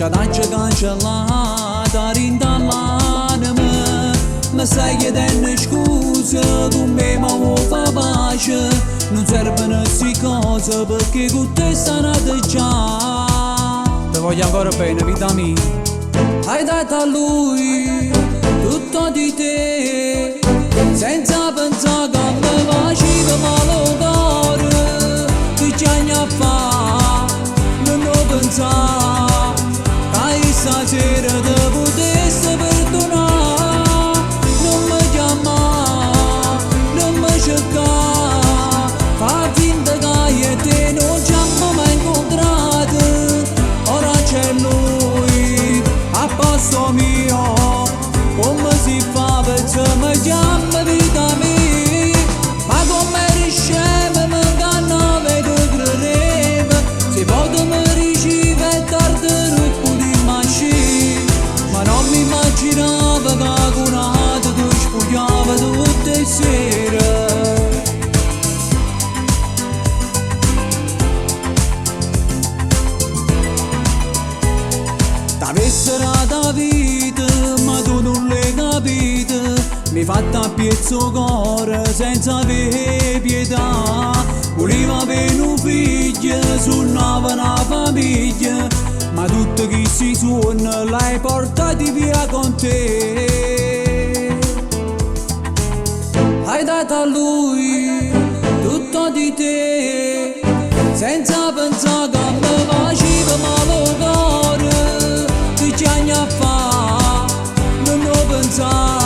Già t'aggio cancellata dint' all'anema. Mi stai chiedendo scusa, con me ma vuoi fa pace? Non servono sti cose perché con te sta nata già. Te voglio ancora bene, vita mia. Hai dato a lui tutto di te, senza pensare che mi faceva male al cuore. Che chiagni a fa', non ho pensato che stasera te potessi perdonare. Non mi chiamare, non mi cercare, fa finta che io e te non ci abbiamo mai incontrato. Ora c'è lui a posto mio, come si fa per mi chiama vita mia? Ma come riusciamo mi ingannava e te credevo, se poi tu mi dicevi è tardi non potremmo uscire, ma non mi immaginavo che con altro ti spogliava tutte le sere. T'avessi data vita, ma tu non l'hai capita. Mi hai fatto a piezzo cuore senza avere pietà. Volevo avere un figlio, suonava una famiglia, ma tutti chi si suona l'hai portati via con te. Hai dato a lui tutto di te, senza pensare che mi faceva male al cuore. Che chiagni a fa', non ho pensato.